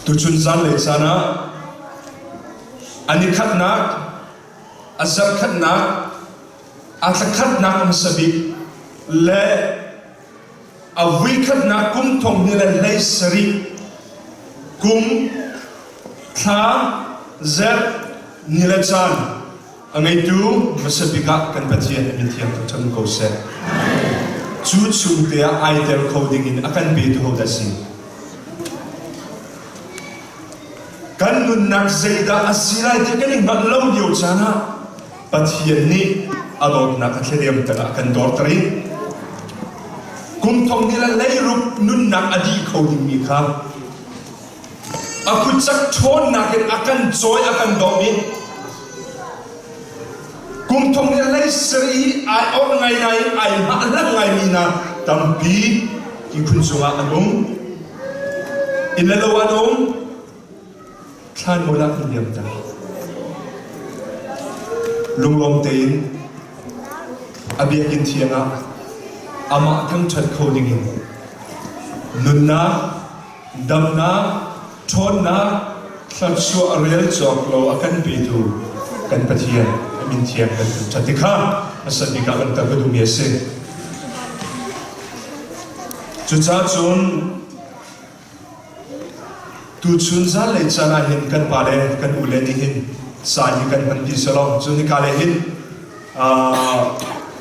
Tuchun zanlei caan ah a nikhatnak, a zarhkhatnak, a thlakhatnak hmasa bik le a vuikhatnak kum thong hnih le 17 kum thla zarh ni le caan A ngeitu hmasa bik ah kan Pathian a min thiang thangṭhat ko seh. Cu chung te ah ai tel kho ding in a kan petu hodah si? Kan nunnak zeidah a si lai ti kan i hngalh lo lio caan ah Pathian nih a dawtnak a thladem tangah a kan dorter i kum thong ni le leiruk nunnak a dih kho dingmi kha A kutcak ṭhawnnak in a kan cawi a kan dawm i kum thong le 17 i ai awrh ngai nain ai hngahhlang ngaimi hna tampi tiphun cungah an um. Inn le lo an um. Thlanmual ah kan liam ta. Lunglawm tein a biakinn thiang ah amah thangṭhat kho dingin nunnak Damnak, ṭhawnnak, thluachuah rel cawk lo a kan petu kan Pathian a min thiang kan thangṭhat ti kha hmasa bik ah langhter ka duhmi a si. Cucaah cun tuchun zanlei caan ah hin kan pale kan ule nih hin caan hi kan hman ti selaw cun hika le hin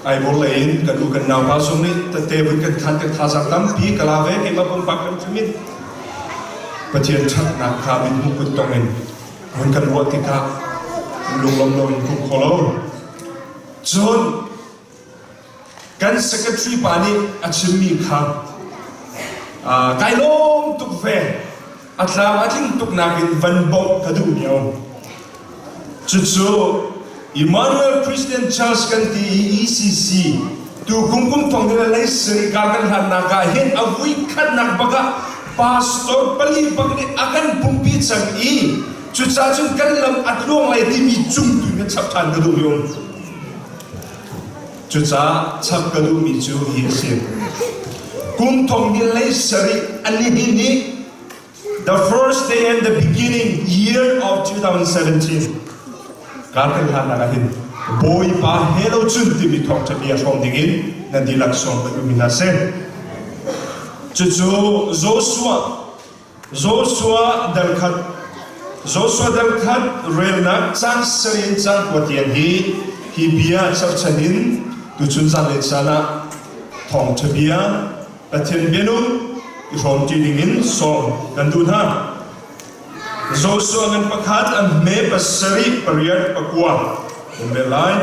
Aibur lei in kan u kan nau pa zong nih tette vun kan khan kan thazaang tampi ka la ve keimah pumpak kan hrim in Pathian ṭhatnak kha mithmuh kut tong in vun kan ruah tikah lunglawm loin kum kho lo. Cun kan secretary pa nih a chimmi kha kai lawm tuk ve a tlam a tling tuk nakin van bawmh ka duh mi a um. Cucu Emmanuel Christian Church kan ti i ECC tu kum kum thong le lei sarih ka kan hlannak ah hin a vui khatnak bak ah pastor pali bak nih a kan pumpi cang i cucaah cun kan lam a tluang lai timi cung tu in chap ṭhan ka duh mi um. Cucaah chap ka duhmi cu hi a si. Kum thong ni lei sarih a nihin i The first day and the beginning year of 2017 kar kan hlannak ah hin Bawipa he lo cun timi thawngṭha bia hrawm dingin nan dihlak sawm kan um hna seh. Cucu Joshua Joshua dal khat Joshua dal khat relnak caan sarih in caan kua tiang hi hi bia cherhchan in tuchun zanlei caan ah thawngṭha bia Pathian bianung i hrawmṭi dingin sawm kan duh hna. Joshua ngan pakhat an hme pasarih pariat pakua kan rel lai.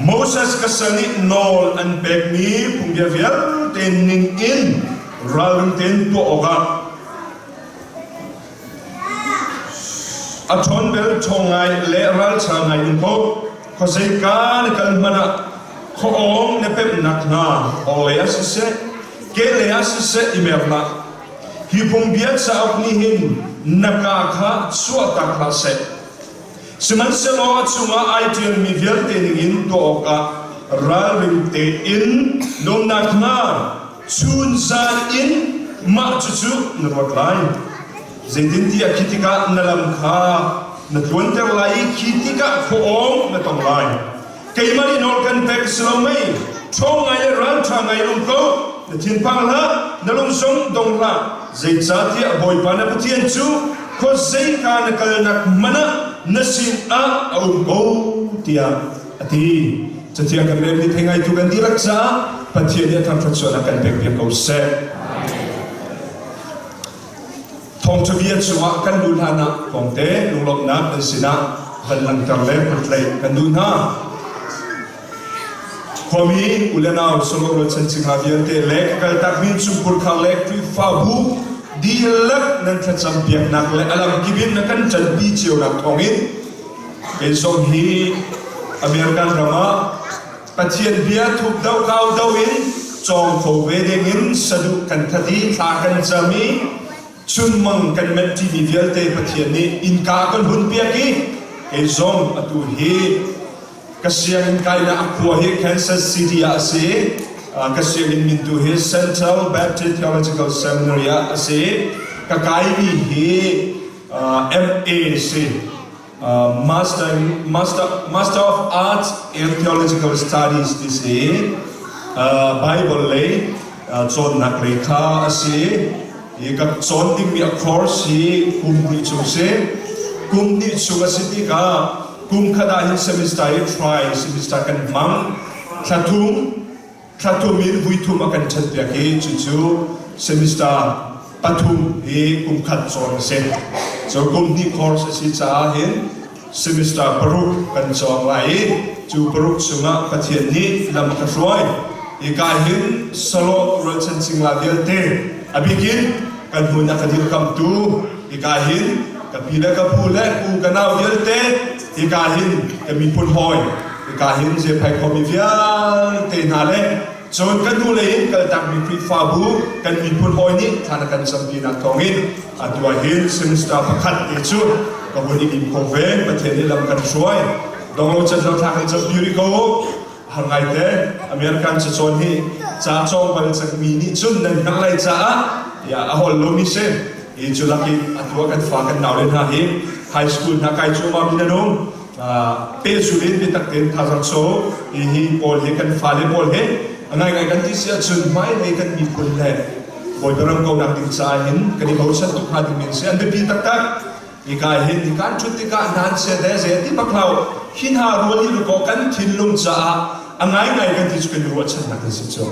Moses ka sal nih nawl an pekmi phungbia vialte ning in ralring tein tuah awkah a ṭhawn bel ṭhawng ngai le ralṭha ngai in ko khuazeika na kal hmanh ah khuaawng na pemhnak hna orhlei ah siseh kehlei ah siseh i mer hlah hi phungbia cauk nih hin na kaa kha chuahtak hlah seh sihmanhsehlaw a chungah ai ṭialmi vialte ningin tuah awkah ralring tein lawmnak hna chun zan in mah cucu na ruat lai zeitintiah khi tikah na lam kha na tluanter lai i khi tikah khuaawng na tong lai keimah nih nawl kan pek si lo mei ṭhawng ngai le ralṭha ngai um ko na thinphang hlah na lung zong dong hlah zeicahtiah Bawipa na Pathian cu khuazeika na kalnak hmanh ah na sinah a um ko tiah a ti cathiang kan relmi thei ngaitu kan dihlak caah Pathian nih a thangṭhat sual a kan pekpiak ko seh Thawngṭha bia chungah kan luh hlan ah tlawmte lunglawmhnak nan sinah van langhter le van tlaih kan duh hna. Khuami u le nau solo rualchan cingla vialte le ka kaltakmi chungkhur khar le Khrihfabu dihlak nan thlacam piaknak le a lamkip in na kan ṭanpi cionak thawngin kei zong hi American ram ah Pathian bia thup do kau do in cawng kho ve dingin saduh kan that i thla kan cam i chunmang kan menh ṭimi vialte Pathian nih innka kan hun piak i kei zong atu hi ka sianginn kainak a khua hi Kansas City ah a si ka sianginn min tu hi Central Baptist Theological Seminary ah a si. Ka kaimi hi MA si. Master, Master, Master of Arts in Theological Studies ti si. Bible lei cawnnak lei kha a si. Hi ka cawn dingmi a course hi kum hnih chung si. Kum hnih chung a si tikah kum khat ah hin semester i try semester kan hmang. Thla thum thla thum in vui thum a kan ṭhenpiak i cucu semester pathum hi kum khat cawn a si. Cu kum hnih course a si caah hin semester paruk kan cawng lai i cu paruk chungah Pathian nih lam a ka hruai. Hika hin Salo rualchan cingla vialte a bikin kan hmun a ka dirkamtu hika hin ka pi le ka pu le u ka nau vialte hika hin ka miphun hawi hika hin Zephai khuami vialte hna le Cun kan hnulei in kaltakmi Khrihfabu kan miphun hawi nih thla na kan campinak thawngin atu ah hin semester pakhat te cu ka hun i lim kho ve. Pathian nih lam kan hruai. Donglo can lo thla kan campi rih ko. Har ngaite American cacawn hi ca cawng bal cangmi nih cun nan hngalh lai caah tiah a hol lomi si. Hi cu lakin atu ah kan fa kan naule hna hi high school hna kai cuahmah mi nan um. Pehzul in biatak tein thazaang so hi pawl hi kan fale pawl hi a ngaingai kan ti si ahcun hmailei kan miphun le Bawipa ram konak ding caah hin kan i bochan tuk hnga ding men si an biapi taktak. Hika hin kan ṭhut tikah nan sia de ze ti bak lo hi hna rual hi rukaw kan thinlung caah a ngaingai kan ti cu kan i ruahchannak kan si cu.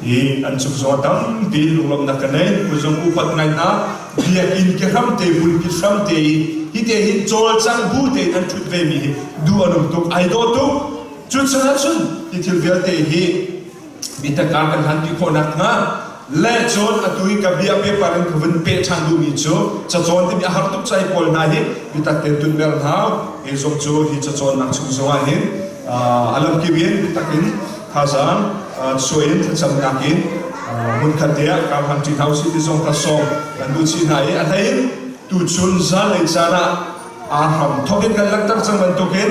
I an cung zong tampi lunglawmhnak ka nei ku zong upat ngai hna biakinn ke hram te pulpit hram te i hi te hin cawlcang bu tein an ṭhut ve mi hi duh a nung tuk ai dawh tuk cucaah cun hi thil vialte hi mitaka kan hlanpi khawh nakhnga le cun atu i ka bia paper in ka vun peh ṭhan duhmi cu cacawn timi a har tuk cai pawl hna hi bitak tein tunmer hau hi zong cu hi cacawnnak chung zongah hin a lamkip in bitak in thazaang suai in thlacamnak in hmunkhat te ah karhlang ṭi hna usih ti zong kha sawm kan duh chih hna i a hlei in tuchun zanlei caan ah aa hram thawk in kan langhter cang bantukin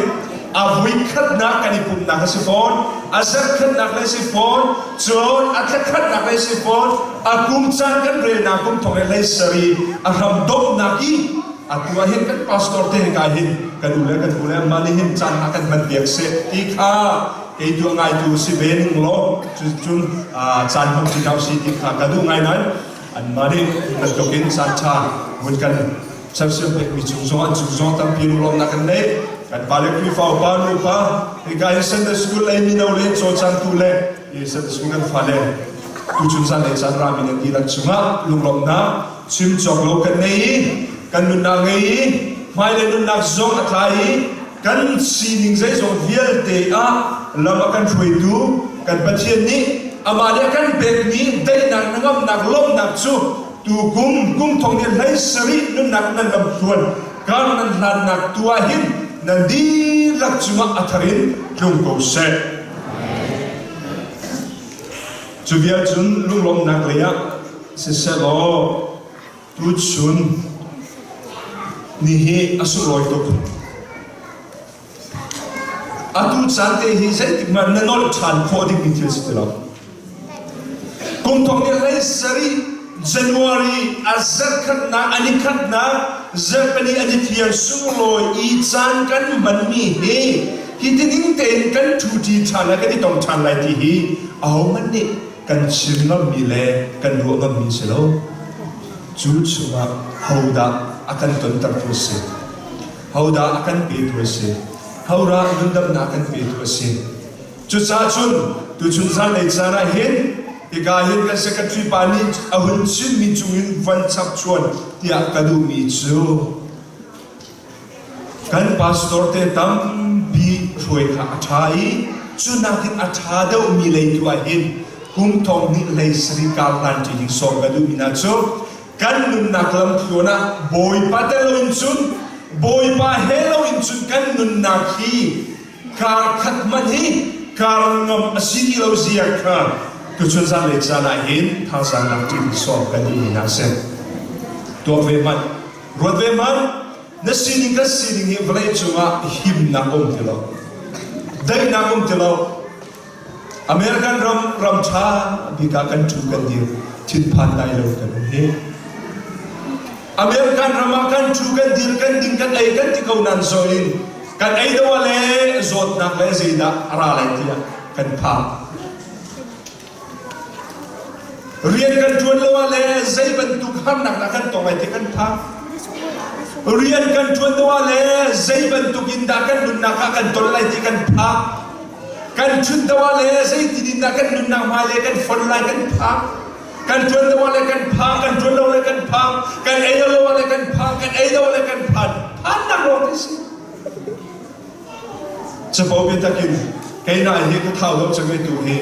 a vuikhatnak kan i pumhnak a si fawn a zarhkhatnak le si fawn cun a thlakhatnak le si fawn a kum caan kan relnak kum thong le hlei sari a hram domhnak i atu ah hin kan pastor te ka hin kan u le kan pu le mah nih hin caan a kan hman piak seh ti kha kei tu a ngaitu si ve ning law cun caan hmang ti hna si ti kha ka duh ngai nain anmah nih bantukin caan ṭha hun kan sersiam pekmi cung zong an cung zong tampi lunglawmhnak kan nei kan pale Khrihfa upa nupa hika hi Sunday school lei mino le cawlcangtu le Sunday school kan fale tuchun zan lei caan rami nan dihlak cungah lunglawmhnak chim cawk lo kan nei i kan nunnak ngei i hmailei nunnak zong a tlai i kan sining zeizong vialte ah lam a kan hruaitu kan Pathian nih amah nih a kan pekmi daihnak hnangamnak lawmhnak cu tukum kum thong ni hlei sarih nunnak nan lam tluan kar nan hlannak tu ah hin nan dihlak cungah a thar in tlung ko seh. Cu vial cun lunglawmhnak lei ah siseh law Tuchun ni hi a sunglawi tuk. Atu caan te hi zeitik hmanh na nolh ṭhan khawh dingmi thil si ti lo. Kum thong ni hlei sarih January a zarhkhatnak a nikhatnak zarhpani a nithiang sunglawi i caan kan hmanmi hi hi ti ning tein kan ṭhuṭi ṭhan lai kan i tong ṭhan lai ti hi ahohmanh nih kan chim ngammi le kan ruah ngammi si lo. Cu chungah hodah a kan tontertu a si? Hodah a kan petu a si? Hodah nundamnak a kan petu a si? Cucaah cun tuchun zanlei caan ah hin hika hin kan secretary pa nih a hun chimmi cungin van chapchuan tiah ka duhmi cu Kan pastor te tampi hruai kha a ṭha i cu nakin a ṭha deuhmi lei tu ah hin kum thong hnih hlei sarih kar hlan ṭi ding sawm ka duhmi hna cu kan nunnak lamthluan ah Bawipa tel loin cun Bawipa he loin cun kan nunnak hi kar khat hmanh hi kar ngam a si ti lo zia kha tuchun zanlei caan ah hin thazaang lak ṭi ding sawm kan duhmi hna a si. Tuak ve hmanh. Ruat ve hmanh, na sining kan sining hi vawlei cungah himnak um ti lo. Daihnak um ti lo. American ram ram ṭha bik ah kan ṭhu kan dir. Thinphan dai lo kan um hi. American ram ah kan ṭhu kan dir kan ding kan ei kan ti ko nan zoin kan ei do le zawtnak le zeidah a ra lai tiah kan phang. Rian kan ṭuan lo ah le zei bantuk harnak dah kan tong lai ti kan phang. Rian kan ṭuan lo ah le zei bantuk in dah kan nunnak ah kan ton lai ti kan phang. Kan ṭhut do ah le zeitin in dah kan nunnak hmailei kan fon lai kan phang. Kan ṭuan lo ah le kan phang, kan ṭuan lo le kan phang, kan ei lo ah le kan phang, kan ei lo le kan phan. Phannak lawng ti si. Capo biatak in keimah hi ka thau lo cang tu hi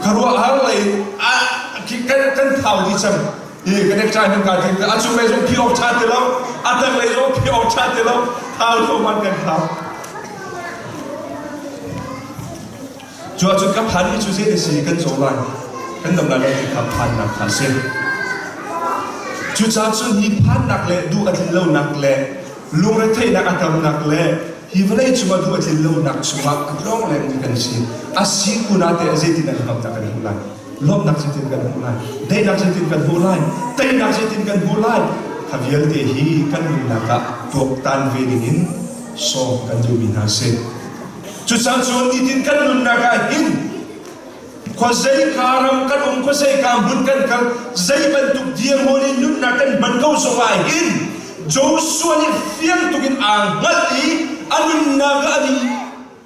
ka ruah har lei kan kan thau di cang hi ka necktie hman ka tin a cung lei zong phi awk tha ti lo a tang lei zong phi awk tha ti lo thau lo man kan thau Cu ahcun ka phanmi cu zei a si kan caw lai kan dam lai lo ti kha phannak kha a si. Cucaah cun hi phannak le duh a tlin lonak le lungretheihnak a tamnak le hi vawlei cungah duh a tlin lonak chungah a tlawng lengmi kan si. A si kun ah teh zeitin an lawmhnak kan hmuh lai? Lawmhnak zeitin kan hmuh lai? Daihnak zeitin kan hmuh lai? Teinak zeitin kan hmuh lai? Kha vialte hi kan nunnak ah tuaktan ve dingin sawm kan duhmi hna si. Cucaah cun nitin kan nunnak ah hin khuazeika ram kan um, khuazeika hmun kan kal, zei bantuk dirhmun in nunnak kan hman ko zong ah hin Joshua nih fiang tuk in aa hngalh i a nunnak ah a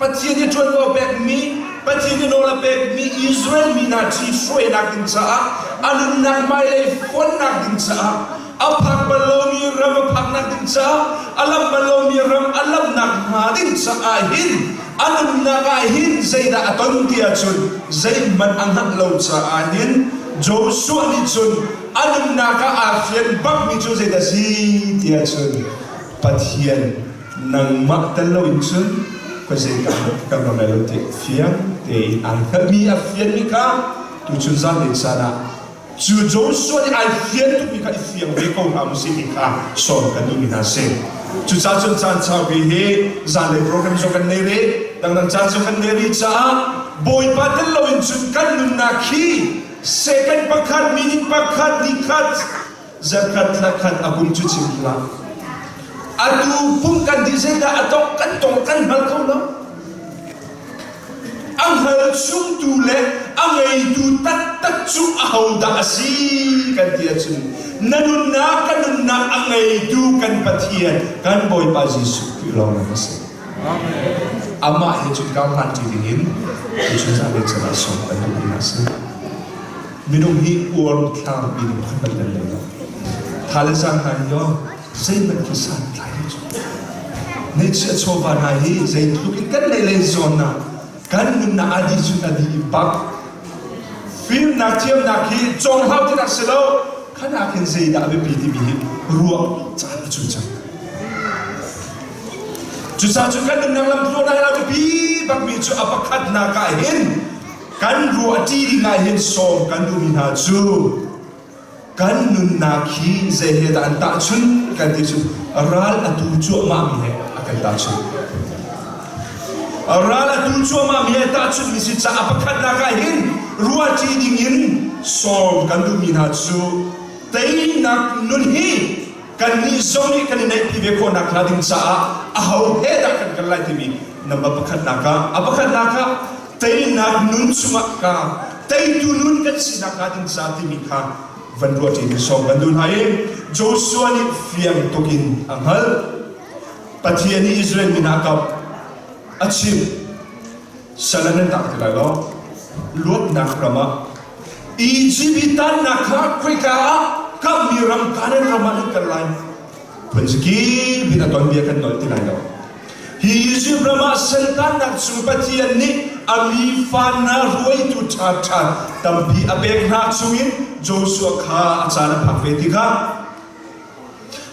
Pathian i ṭuanvo pekmi, Pathian i nawl a pekmi Israel mi hna ṭhithruainak ding caah a nunnak hmailei fonnak ding caah a phak bal lomi ram a phaknak ding caah a lamh bal lomi ram a lamhnak hnga ding caah hin a nunnak ah hin zeidah a ton ti ahcun zeihmanh a hngalh lo caah hin Joshua nih cun a nunnak ah aa fian bakmi cu zeidah si ti ahcun Pathian nangmah tel loin cun khuazei ka kan ram lai lo ti fiang tein aa hngalhmi a fianmi kha tuchun zanlei caan ah Cu Joshua nih ai fian tukmi kha i fiang ve ko hna usih ti kha sawm kan duhmi hna si. Cucaah cun caan saupi hi zanlei program zong kan nei rih, dangdang caan zong kan nei rih caah Bawipa tel loin cun kan nunnak hi second pakhat, minute pakhat, ni khat, zarkhat, thla khat a kum cu chim hlah. Atu pum kan dih zeidah a tong kan tong kan hngal kho lo. A hngal chungtu le a ngeitu taktak cu ahodah a si kan ti ahcun na nunnak ka nunnak a ngeitu kan Pathian kan Bawipa Jesuh Khrih lawng a si. Amah he cun kar hlan ṭi dingin tuchun zan le chan ah sawm kan duhmi hna si. Minung hi uar thlang mi pakhat bal kan nei lo. Tha le zaang hna hi aw zeihmanh khi santlai lo cu. Ngeihchiah chawva hna hi zeitluk in kan lei lei zawn ah kan nunnak a dih cun a dih bak. Fimnak thiamnak hi cawng hau ti rak si lo. Khanak hin zeidah a biapi timi hi ruah caan a cu cang. Cucaah cu kan nunnak lamtluan ah hin a biapi bakmi cu a pakhatnak ah hin kan ruah ṭi ding ah hin sawm kan duhmi hna cu kan nunnak hi zei he dah an tahchunh kan ti cu ral a tu cuahmah mi he a kan tahchunh. Ral a tu cuahmah mi he tahchunh mi si caah pakhatnak ah hin ruahṭi ding in sawm kan duhmi hna cu teinak nun hi kannih zong nih kan i neihpi ve khawhnak hnga ding caah aho he dah kan kal lai timi number pakhatnak ah a pakhatnak ah teinak nun chungah ka teitu nun kan sinak hnga ding ca timi kha van ruah ṭi sawm kan duh hna i Joshua nih fiang tuk in a hngalh. Pathian nih Israel mi hna kap a chim sal nan tak ti lai lo luatnak ram ah Egypt i tannak kha khoika ah kammi ram Canaan ram ah nan kal lai phun kip in a ton bia kan nolh ti lai lo Hi Izipt ram ah saltannak cu Pathian nih a mi fa hna hruaitu ṭhaṭha tampi a pek hna chungin Joshua kha a caan a phak ve tikah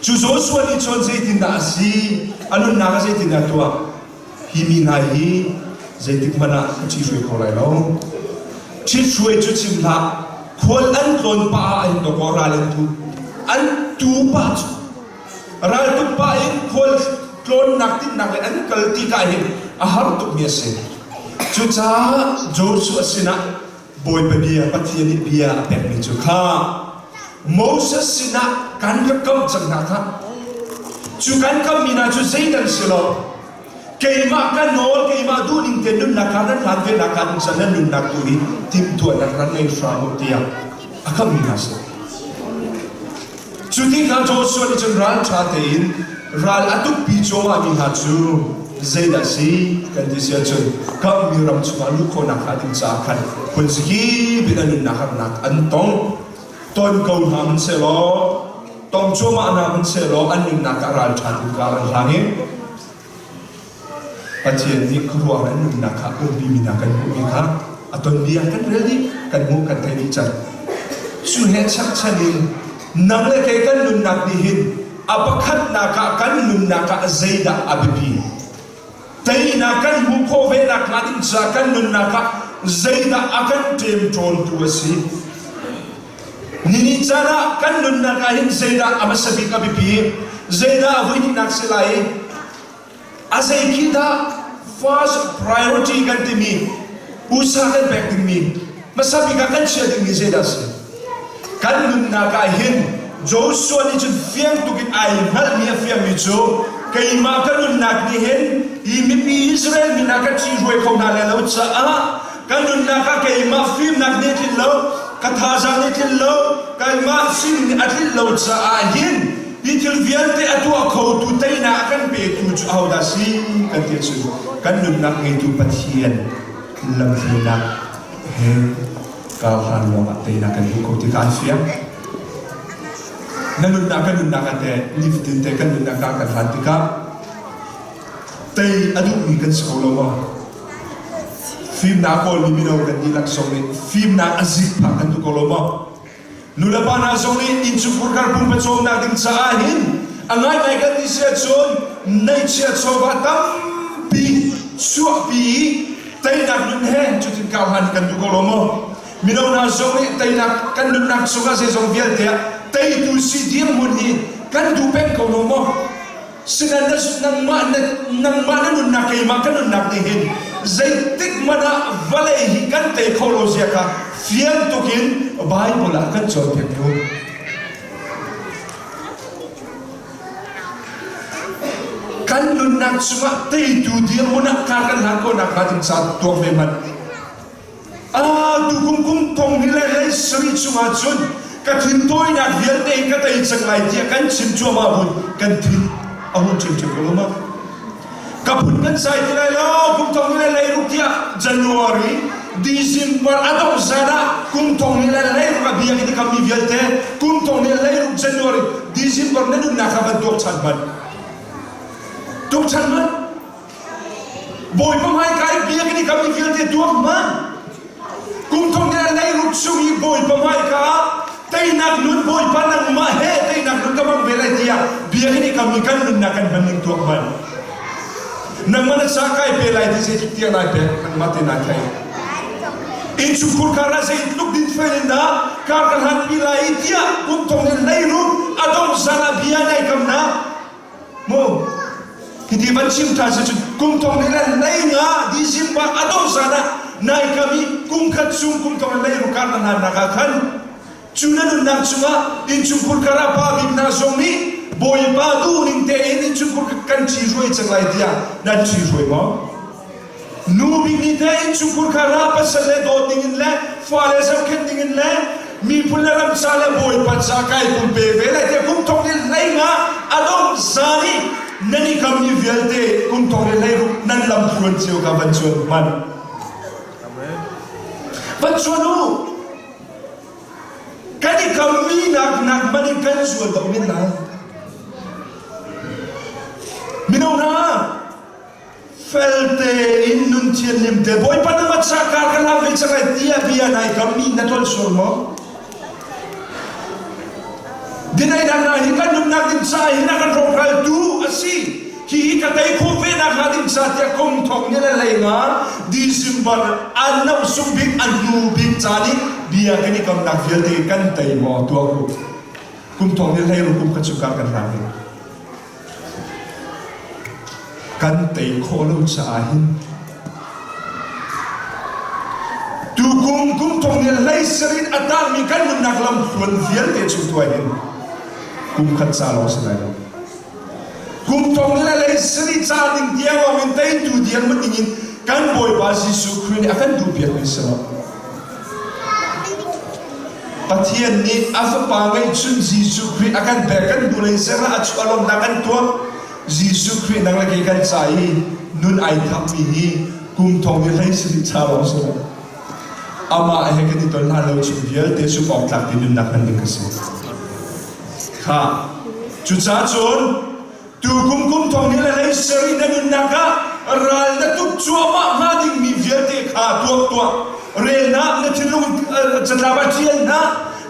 cu Joshua nih cun zeitindah a si a nunnak ah zeitindah a tuah hi mi hna hi zeitik hmanh ah ka ṭhihruai kho lai lo ṭhithruai cu chim hlah khual an tlawn pah ah an dawkaw ral an tu an tu pah cu Raltuk pah in khual tlawnnak tinhnak le an kal tikah hin a har tukmi a si. Cucaah Joshua sinah Bawipa bia Pathian nih bia a pekmi cu kha. Moses sinah kan rak kamh cang hna kha. Cu kan kamhmi hna cu zeidang si lo. Keimah ka nawl, keimah duhning te nunnak kha nan hlan ve nak hnga ding nan nunnak tu hi timhtuahnak rak ngei hram u tiah a kamhmi hna si. Cu tikah Joshua nih cun ral ṭha tein ral a tukpi cuahmah mi hna cu zeidah si kan ti si ahcun kamhmi ram chungah luh khawhnak hnga ding caah khan phunzikip in a nunnak harnak an tong. Ton ko hna hmanhsehlaw, tong cuahmah hna hmanhsehlaw an nunnak ah ral ṭha tu kar an hlang i Pathian nih khuaruahhar an nunnak kha umpi mi hna kan hmuhmi kha a tonbia kan rel dih, kan hmuh, kan theih dih cang. Cu he chapchan in nang le kei kan nunnak nih hin a pakhatnak ah kan nunnak ah zeidah a biapi? Teinak kan hmuh khawh ve nak hnga ding caah kan nunnak ah zeidah a kan ṭemṭawntu a si? Nini caan ah kan nunnak ah hin zeidah a hmasa bik a biapi? Zeidah a voihnihnak si lai? A zei khi dah first priority kan timi usa kan pek dingmi hmasa bik ah kan chiah dingmi zeidah si? Kan nunnak ah hin Joshua nih cun fiang tuk in ai hngalhmi a fiangmi cu keimah ka nunnak nih hin hi mipi Israel mi hna ka ṭihruai kho hna lai lo caah Ka nunnak ah keimah fimnak nih a tlinh lo, ka thazaang nih a tlinh lo, keimah sining nih a tlinh lo caah hin hi thil vialte a tuah khotu teinak a kan petu cu ahodah si kan ti ahcun kan nunnak ngeitu Pathian lamhruainak he kar hlan lawngah teinak kan hmu kho ti kha an fiang. Na nunnak kan nunnak ah teh nifatin te kan nunnak ah kan hlan tikah tei a duhmi kan si ko lo maw? Fimnak kawlmi mino kan dihlak zong nih fimnak a zik phak kan duh ko lo maw? Nulepa hna zong nih innchungkhar kar pumpa cawmnak ding caah hin a ngaingai kan ti si ahcun neihchiah chawva tampi chuahpi i teinak nun he cutin kau hlan kan duh ko lo maw? Mino hna zong nih teinak kan nunnak chungah zeizong vialte ah teitu si dirhmun hi kan duh peng ko lo maw? Sinain nangmah na nangmah na nunnak keimah ka nunnak nih hin zeitik hmanh ah vawlei hi kan tei kho lo zia kha fiang tuk in Bible ah kan cawnpiak lu. Kan nunnak chungah teitu dirhmun ah kar kan hlan khawhnak hnga ding caah tuak ve hmanh. Tukum kum thong hi le hlei sarih chungah cun ka thintawinak vialte in ka tei cang lai tiah kan chim cuahmah hun kan thin a hun ṭhiamṭhiam ko lo ma? Ka phun kan sai ti lai lo kum thong hi le hlei ruk tiah January, December a dongh zan ah kum thong hi le hlei ruk a biakinn i kammi vialte kum thong hi le hlei ruk January, December na nunnak kha van tuak ṭhan hmanh. Tuak ṭhan hmanh. Bawipa hmaika i biakinn i kami vialte tuak hmanh. Kum thong le leiruk chung i Bawipa hmaika ah teinak nun Bawipa nangmah he teinak nun ka hmang ve lai tiah biakinn i kami kan nunnak kan hman ning tuak hmanh. Nangmah na ca kai pe lai ti zeitluk tiang nai pek nangmah te nai thei. Innchungkhur kar ah zeitluk din fel in dah kar ka hlanpi lai tiah kum thong le leiruk a dongh zan ah bia nai kam na Mu hiti van chim ṭhan si cun kum thong nih le hlei nga December a dongh zan ah nai kam i kum khat chung kum thong le hlei ruk kar na hlannak ah khan cu na nunnak chungah innchungkhur kar ah pa bik hna zong nih Bawipa duhning tein innchungkhur kan ṭhihruai cang lai tiah nan ṭhihruai maw? Nu bik nih teh innchungkhur kha ra pasal le dawt dingin le fale zohkhenh dingin le miphun le ram ca le bawipa ca kai pumpe ve lai tiah kum thong le hlei nga a dongh zan i nan i kammi vialte kum thong le hlei ruk nan lam tluan cio kha van cuan hmanh. Van cuan u. Kan i kammi nak nak hmanh in kan zual deuh men lai. Mino hna, Fel tein nun thianhlim te Bawipa na mat kar ka hlang ve cang ai tiah bia nai kammi na tlon sual maw? Dineinak hna hi kan nunnak ding caah hin a kan rawkraltu a si. Hi hi ka tei khawh ve nak hnga ding ca tiah kum thong ni le hlei nga December an no sung bik an hnu bik caan i bia kan i kamnak vialte kan tei maw tuah ku. Kum thong ni hlei ru kum khat chung kar kan hlang hi. Kan tei khawh lo caah hin. Tukum kum thong ni hlei sarin a tangmi kan nunnak lam thluan vialte chung tu hin kum khat ca lawng si lai lo. Kum thong ni le sari ca ding tiang lawng in teitu dirhmun ding in kan Bawipa Jesuh Khrih nih a kan duhpiakmi si lo. Pathian nih a fapa ngeihchun Jesuh Khrih a kan pek kan hnulei serah a chuah lawmnak kan tuah. Jesuh Khrih nang le kei kan ca i nun ai thapmi hi kum thong ni hlei sarih ca lawng si lo. Amah he kan i ton hlan lo chung vialte zumh awk tlak ti nunnak hman ding ka si. Kha cucaah cun tukum kum thong ni le hlei sarih na nunnak ah ral na tuk cuahmah hnga dingmi vialte kha tuak tuah. Relnak na thinlung catlap ah ṭial hna,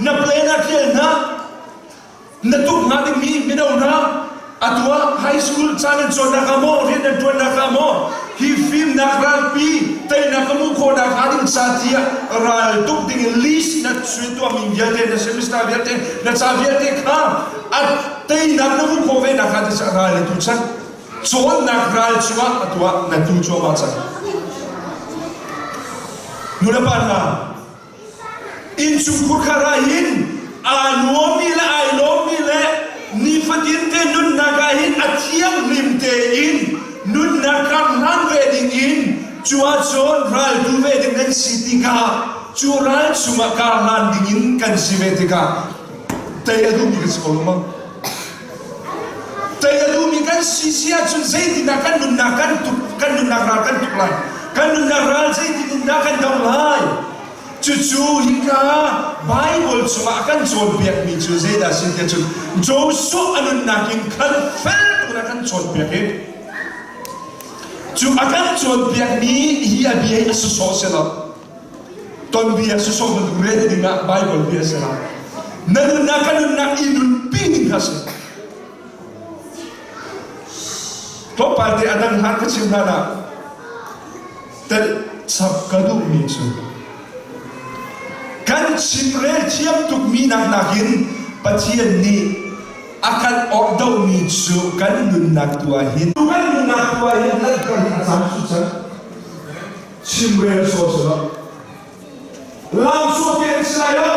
na plan ah ṭial hna, Na tuk hnga dingmi mino hna atu ah high school ca nan cawnnak ah maw rian nan ṭuannak ah maw hi fimnak ralpi teinak ka hmuh khawhnak hnga ding ca tiah ral tuk ding in list na suai tuahmi vialte na semester vialte na ca vialte kha a teinak na hmuh khawh ve nak hnga ding ral na tu cang cawnnak ral cungah atu ah na tu cuahmah cang nu le pa hna Innchungkhur kha ra hin aa nuammi le ai lawmmi le nifatin te nunnak ah hin a thianghlim tein nunnak kar hlan ve ding in cu ahcun raltu ve ding nan si tikah cu ral chungah kar hlan ding in kan si ve tikah tei a duhmi kan si ko lo maw? Tei a duhmi kan si si ahcun zeitindah kan nunnak kan tuk kan nunnak ral kan tuk lai? Kan nunnak ral zeitindah kan doh lai? Cucu hika Bible chungah a kan cawnpiakmi cu zeidah si tiah cun Joshua a nunnak in khan fel tuk in a kan cawnpiak i cu a kan cawnpiakmi hi a bia hi a sawsawh si lo. Tonbia sawsawh bantuk rel ding ah Bible bia si lo. Na nunnak ka nunnak i nunpi ding kha si. Tlawmpal te a dang hlan ka chim hlan ah telh chap ka duhmi cu kan chimrel thiam tukmi nak nakin Pathian nih a kan orhdohmi cu kan nunnak tu ah hin kan nunnak tu ah hin langhter hi a caan cu cang chimrel sawh si lo lam sawh te an si lai lo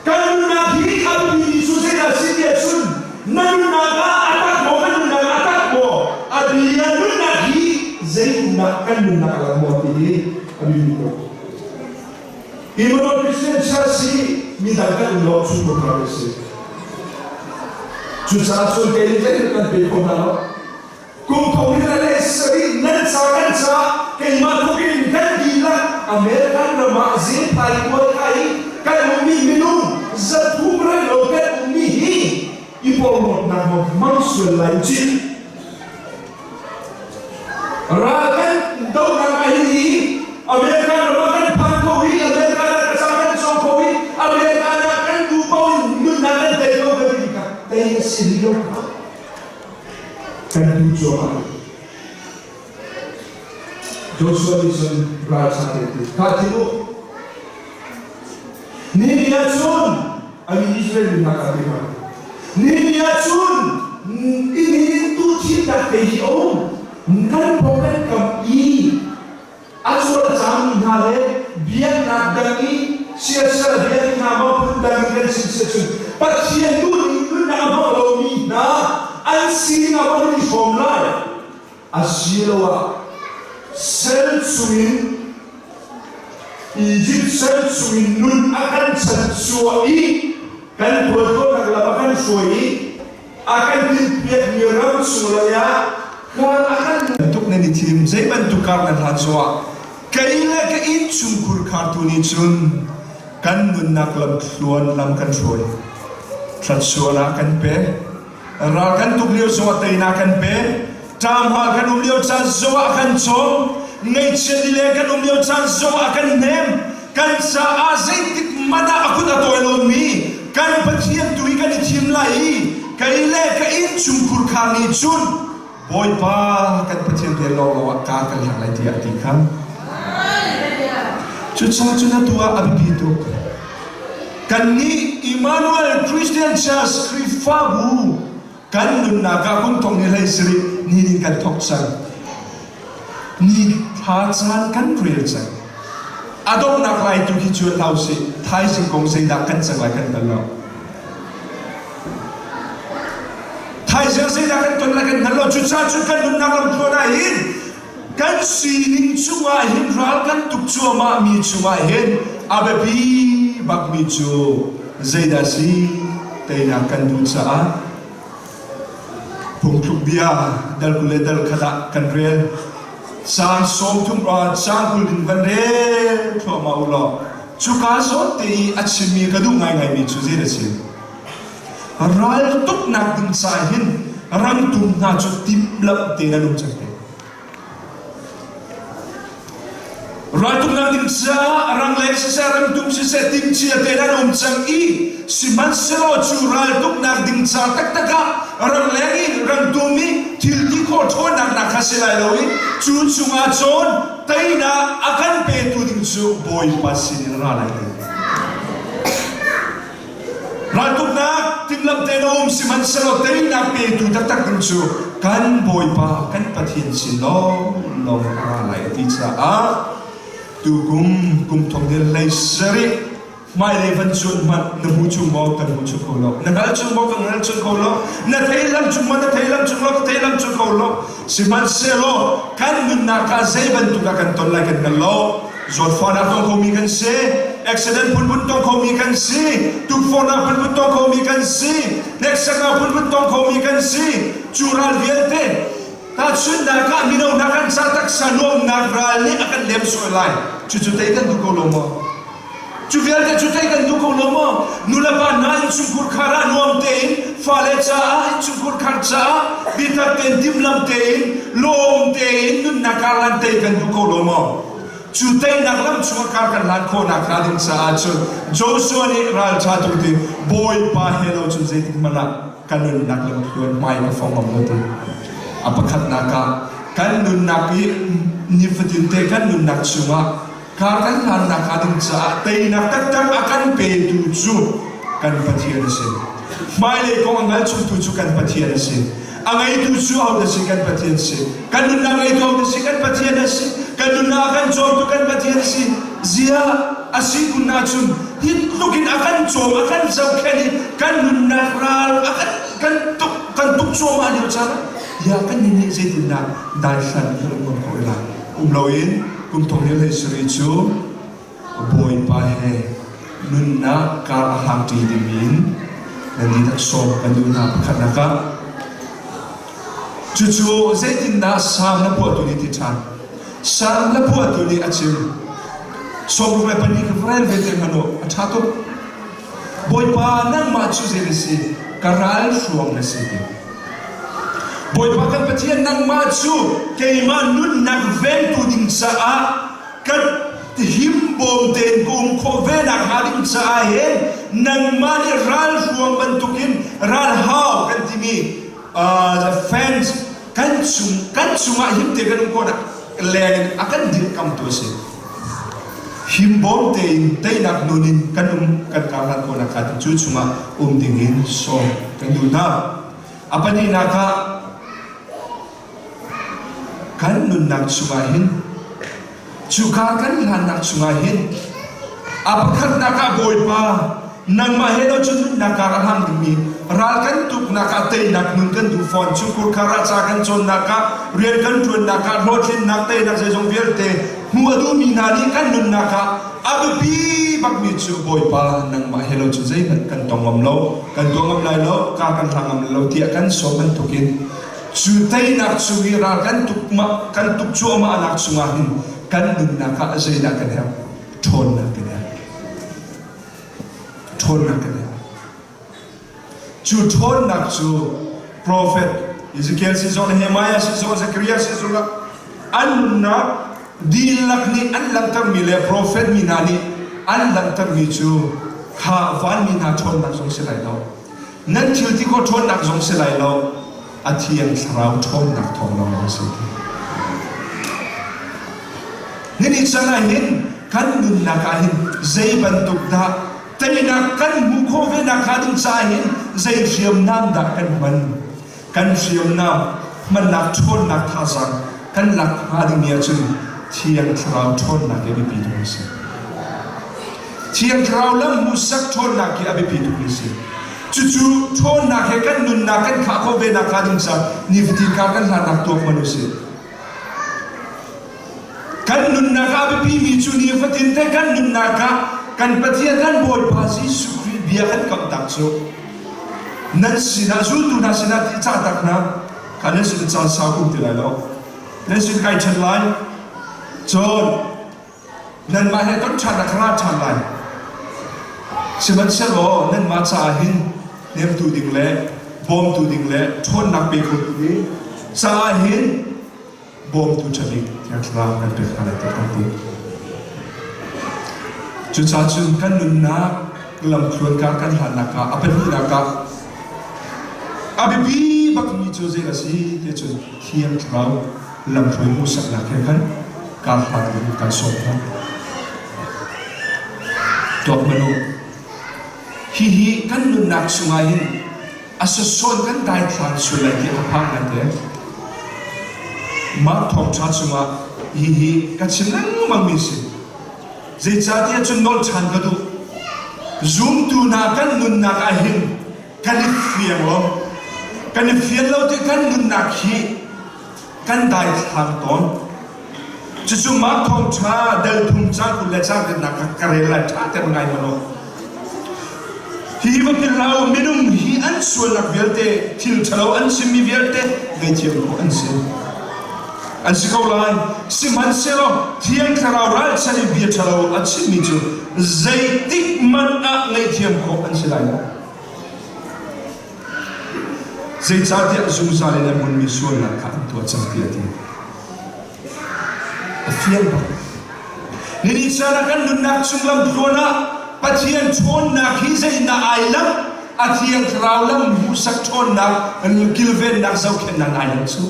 kan nunnak hi a biapimi cu zeidah si tiah cun na nunnak ah a tak maw kan nunnak ah a tak maw a bia nunnak hi zeitindah kan nunnak a lang maw ti hi a biapi tuk Emmanuel Christian Church hi midang kan um lo chung program a si cucaah cun kei nih zeitin kan pe kho hna lo Kum thong in le sarih nan ca kan ca keimah tluk in kan dihlak American ram ah zingphai kual kai kan ummi minung zathum renglo kan ummi hi i porhlawtnak maw hmang sual lai cih. Ral kan dohnak ah hin hi American ram ah kan phan kho i American ah ka ca kan cawng kho i American ah kan duh paoh in nunnak kan tei ko kan ti kha tei a si rih lo kha. Kan tu cuahmah. Joshua nih cun ralṭha te ti kha ti u. Ni ah cun ani Israel mi hna kha ti hna. Ni ah cun inn tu thimnak te hi a um. Kan pawng kan kam i A sual a cangmi hna le biaknak dang i siasal biakinn hna maw phundang in kan chim si ahcun Pathian duhning nunnak a hmang lomi hna an sining ah maw nan i hrawm lai asiloah sal chungin Izipt sal chungin nun a kan chanchuah i kan tuantuannak lam a kan hruai i a kan tinhpiakmi ram chung lei ah khual a kan bantuk nan i thim zei bantuk kar nan hlan zongah kei le ka innchungkhur khartu nih cun kan nunnak lamthluan lam kan hruai thluachuah kan pe ral kan tuk lio zongah teinak kan pe ṭamhal kan um lio caan zongah a kan cawm ngaihchiat lileng kan um lio caan zongah a kan hnem kan caah zeitik hmanh ah a kut a tawi lomi kan Pathian tu hi kan i thim lai i kei le ka innchungkhur kha nih cun Bawipa kan Pathian rian lawnglawng ah kaa kan hlang lai tiah a ti kha. Cucaah cun atu ah a biapi tuk. Kannih Emmanuel Christian Church Khrihfabu kan nunnak ah kum thong ni hlei sarih ni ding kan thawk cang. Ni thla caan kan rel cang. A donghnak lai tu khi cu hlah usih. Thaizing kong zeidah kan cang lai kan hngal lo. Thaizing zeidah kan ton lai kan hngal lo. Cucaah cun kan nunnak lamtluan ah hin kan sining cungah hin ral kan tuk cuahmah mi cungah hin a biapi bakmi cu zeidah si teinak kan duh caah Phungthluk bia dal 20 le dal khat ah kan rel. Caang 30 caang 20 in van rel thluahmah u law cuka zawn te i a chimmi ka duh ngaingaimi cu zei a si? Ral tuknak ding caah hin rangtum hna cu timhlamh tein an um cang te. Raltuknak ding caah rangleng siseh rangtum siseh timhcia tein an um cang i sihmanhsehlaw cu raltuknak ding ca taktak ah rangleng i rangtum i thil ti khawh ṭhawnnak nak kha si lai lo i cu chungah cun teinak a kan petu ding cu Bawipa sinin ra lai ti. Raltuknak timhlamh tein a um sihmanhsehlaw teinak petu taktak ding cu kan Bawipa kan Pathian sin lawnglawng a ra lai a ti caah tukum kum thong ni hlei sarih hmailei van cuan hmanh na hmu chung maw kan hmu chung kho lo na hngal chung maw kan hngal chung kho lo na thei lam chung maw na thei lam chung lo ka thei lam chung kho lo sihmanhsehlaw kan nunnak ah zei bantuk ah kan ton lai kan hngal lo Zawtfahnak tong khomi kan si, accident phunphun tong khomi kan si, tukforhnak phunphun tong khomi kan si, hneksaknak phunphun tong khomi kan si. Cu ral vialte tahchunhnak ah mino hna kan ca taksa nuamnak ral nih a kan lem sual lai. Cucu tei kan duh ko lo maw? Cu vialte cu tei kan duh ko lo maw? Nulepa hna innchungkhur khar ah nuam tein fale caah innchungkhur khar caah biatak tein timhlamh tein lawm tein nunnak karlan tei kan duh ko lo maw? Cu teinak lam chungah kar kan hlan khawhnak hnga ding caah cun Joshua nih ralṭha tuk ti Bawipa he lo cun zeitik hmanh ah ka nunnak lamthluan hmai ka fong ngam lo ti. A pakhatnak ah kan nunnak i nifatin te kan nunnak chungah kar kan hlannak hnga ding caah teinak taktak a kan petu cu kan Pathian a si. Hmailei kong a hngal chungtu cu kan Pathian a si. A ngeitu cu ahodah si kan Pathian si. Kan nunnak ngeitu ahodah si kan Pathian a si. Kan nunnak a kan cawmtu kan Pathian a si. Zia a si kun ahcun hi tluk in a kan cawm, a kan zohkhenh i kan nunnak ral a kan kan tuk kan tuk cuahmah lio caan ah ya kan nih nih zeitindah daithlan kan um ngam ko lai. Um loin kum thong li hlei sarih cu Bawipa he nunnak kar a hlangṭi dingin nan dihlak sawm kan duh hna pakhatnak ah. Cucu zeitindah Salm na phuahtu nih ti ṭhan? Salm na phuahtu nih a chim. 64 ka rel ve te hmanh u, a ṭha tuk. Bawipa nangmah cu zei na si? Ka ral hruang na si ti. Bawipa kan Pathian nangmah cu keimah nunnak vengtu ding caah kan himbawm tein ka um khawh ve nak hnga ding caah hin nangmah nih ralhruang bantukin ralhau kan timi uh, fence kan chung kan chungah him te kan um khawhnak leng in a kan dirkamtu a si himbawm tein teinak nun in kan um kan karhlan khawhnak kha cu chungah um ding in sawm kan duh hna a pahnihnak ah Kan nunnak chungah hin cuka kan hlannak chungah hin a pakhatnak ah Bawipa nangmah he lo cun nunnak ah a hlang dingmi ral kan tuknak ah teinak nun kan duh fawn chungkhur khar ah ca kan cawnnak ah rian kan ṭuannak ah hlawhtlinnak teinak zeizong vialte hmuh a duhmi hna nih kan nunnak ah a biapi bakmi cu Bawipa nangmah he lo cun zeihmanh kan tong ngam lo kan tuah ngam lai lo ka kan hlang ngam lo tiah kan sawm bantukin Cu teinak chung i ral kan tuk kan tuk cuahmahnak chungah hin kan nunnak ah zeidah kan herh? Ṭhawnnak kan herh. Ṭhawnnak kan herh. Cu ṭhawnnak cu profet Ezekiel sin zong Nehemiah sin zong Zechariah sin zongah an nunnak dihlak nih an langhtermi le profet mi hna nih an langhtermi cu kha vanmi hna ṭhawnnak zong si lai lo. Nan thil ti khawh ṭhawnnak zong si lai lo. A thiang thlarau ṭhawnnak thawng lawng a si. Ninih chan ah hin kan nunnak ah hin zei bantuk dah teinak kan hmuh khawh ve nak hnga ding caah hin zei hriamnam dah kan hman? Kan hriamnam hmannak ṭhawnnak thazaang kan lak hnga dingmi ahcun thiang thlarau ṭhawnnak hi biapi tuk a si. Thiang Thlarau lam hmuhsak ṭhawnnak hi a biapi tukmi a si. Cucu ṭhawnnak he kan nunnak kan khah khawh ve nakhnga ding caah nifatin kar kan hlannak tuak hmanh usih. Kan nunnak ah a biapimi cu nifatin te kan nunnak ah kan Pathian kan Bawipa Jesuh Khrih bia kan kamtak cu nan sinah zultu hna sinah ti cah tak hna kha nan sin caan sau kum ti lai lo nan sin kai ṭhen lai cun nanmah he ton ṭhan ah ka ra ṭhan lai sihmanhsehlaw nanmah caah hin hnemtu ding le bawmtu ding le ṭhawnnak pe khotu ding caah hin bawmtu ṭha bik Thiang Thlarau kan pek hna lai tiah kan ti. Cucaah cun kan nunnak lamthluan kar kan hlannak ah a pahnihnak ah a biapi bakmi cu zei a si ti cun Thiang Thlarau lamhruai hmuhsaknak he khan kar hlan ding kan sawm hna. Tuak hmanh u. Hihi kan nunnak chungah hin a sasawn kan daithlan sual lai tiah ka phang ngai te. Mah thawngṭha chungah hihi ka chim lengmang mi si. Zeicahtiah cun nawl ṭhan ka duh. Zumtu hna kan nunnak ah hin kan i fiang lo. Kan i fian lo ti kan nunnak hi kan daithlang tawn. Cucu mah thawngṭha dal thum cang 20 le cang rinnak kha ka rel lai ṭha ter ngai hmanh u. Hi va philh hlah u, minung hi an sualnak vialte, thil ṭhalo an chimmi vialte ngaihthiam khawh an si. An si ko lai. Sihmanhsehlaw Thiang Thlarau ralchan i bia ṭhalo a chimmi cu zeitik hmanh ah ngaihthiam khawh an si lai lo. Zeicahtiah zungzal in a hmunmi sualnak kha an tuah cang tiah a ti. A fiang bak. Nini caan ah kan nunnak chung lamtluan ah Pathian ṭhawnnak hi zeitindah ai langh? A Thiang Thlarau lam hmuhsak ṭhawnnak, kilvennak, zohkhenhnak ai lang cu.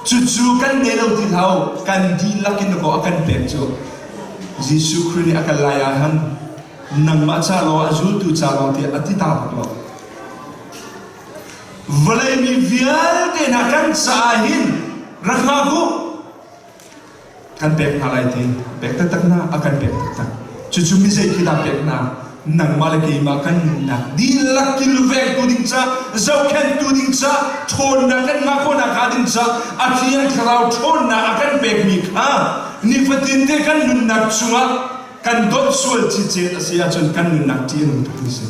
Cucu kan nei lo ti hlah u, kan dihlak in a kan pek cu. Jesuh Khrih nih a kal lai ah han nangmah ca lawng a zultu ca lawng tiah a ti ta bak lo. Vawlei mi vialte hna kan caah hin rak hngak u. Kan pek hna lai ti pek taktak hna a kan pek taktak. Cucu mi zei khi dah pek hna nangmah le keimah kan nunnak dihlak kilvengtu ding ca zohkhenhtu ding ca ṭhawnnak kan ngah khawhnak hnga ding ca a thiang thlarau ṭhawnnak a kan pekmi kha nifatin te kan nunnak chungah kan dawt sual cicet a si ahcun kan nunnak ṭih a nung tuk mi si.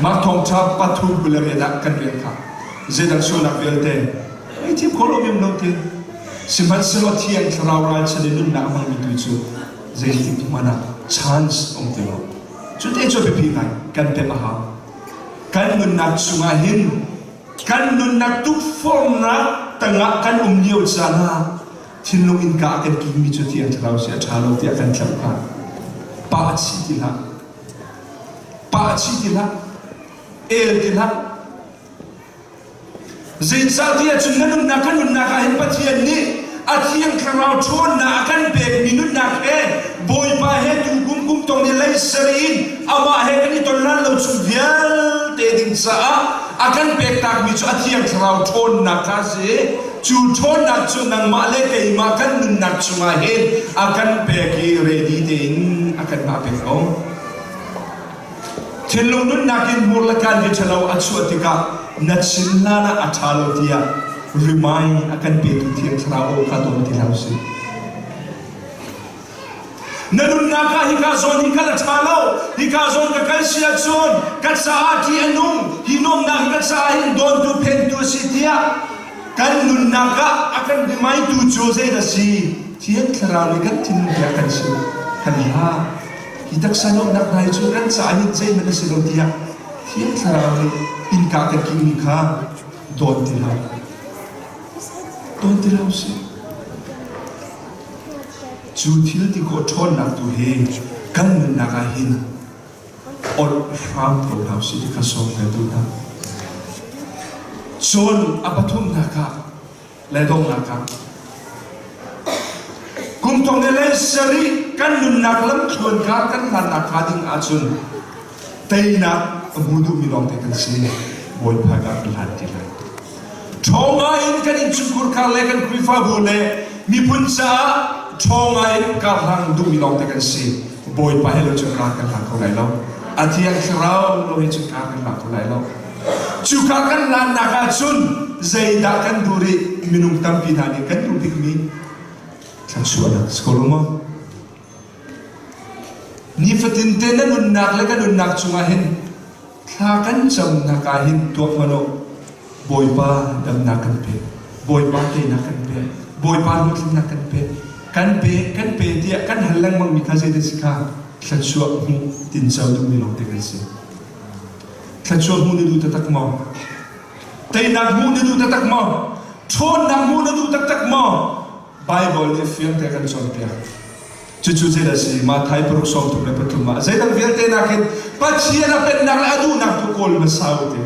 Mah thawngṭha pathum kul le riat ah kan rian kha zeidang sualnak vialte ei thim kho lo mem lo ti sihmanhsehlaw thiang thlarau ralchan in nunnak a hmangmi tu cu zeitik hmanh ah chance um ti lo. Cu te cu biapi ngai kan pemh a hau. Kan nunnak chungah hin kan nunnak tukforhnak tangah kan um lio caan ah thinlung innka a kan kingmi cu thiang thlarau si a ṭha lo tiah kan tlamh kha pa chih ti hlah pa chih ti hlah el ti hlah zeicahtiah cun na nunnak kan nunnak ah hin Pathian nih a thiang thlarau ṭhawnnak a kan pekmi nunnak he Bawipa he tu kum kum tong i leiser in amah he kan i ton lan lo chung vialte ding caah a kan pek takmi cu a thiang thlarau ṭhawnnak kha a si Cu ṭhawnnak cu nangmah le keimah kan nunnak chungah hin a kan pek i ready tein a kan hngah peng ko. Thinlung nunnak in hmur le kaan bia ṭhalo a chuah tikah na chim hlan ah a ṭha lo tiah remind a kan petu Thiang Thlarau aw kha dawn ti hlah usih. Na nunnak ah hika zawn hi kal a ṭha lo. Hika zawn ka kal si ahcun ka caah ṭih a nung. Hi nuamhnak hi ka caah hin dawntu phentu a si tiah kan nunnak ah a kan rimaitu cu zeidah a si? Thiang Thlarau nih kan thinlung tiah kan chim. Kan hlah. Hi taksa nuamhnak hna hi cu kan caah hin zeihmanh a si lo tiah Thiang Thlarau nih innka kan kingmi kha dawn ti hlah. Dawn ti hlah usih. Cu thil ti khawh ṭhawnnak tu hi kan nunnak ah hin awlh hram ko hna usih ti kha sawm ka duh hna. Cun a pathumnak ah le donghnak ah kum thong le lei sarih kan nunnak lamthluan kha kan hlannak hnga ding ahcun teinak a hmu duhmi lawngte kan si. Bawipa ka kan hlan ti lai. Ṭhawng in kan innchungkhur khar le kan Khrihfabu le miphun caah. ṭhawng ngai in kar hlang duhmi lawngte kan si. Bawipa he lo cun kar kan hlang kho lai lo. A Thiang Thlarau lo he cun kar kan hlang kho lai lo. Cu kar kan hlannak ah cun zeidah kan duh rih? Minung tampi hna nih kan duh bikmi thluachuahnak si ko lo maw? Nifatin te na nunnak le ka nunnak cungah hin thla kan camnak ah hin tuak hmanh u. Bawipa damnak kan pe. Bawipa teinak kan pe. Bawipa hlawhtlinnak kan pe. Kan pe, kan pe tiah kan hal lengmang mi kha zeidah si kha thluachuah hmuh tinco duhmi lawngte kan si. Thluachuah hmuh na duh taktak maw? Teinak hmuh na duh taktak maw? Ṭhawnnak hmuh na duh taktak maw? Baibal nih fiangte kan cawnpiak. Cucu zeidah a si? Matthai paruk 33 ah zeidang vialte nakin Pathian a pennak le a duhnak tu kawl hmasa u ti.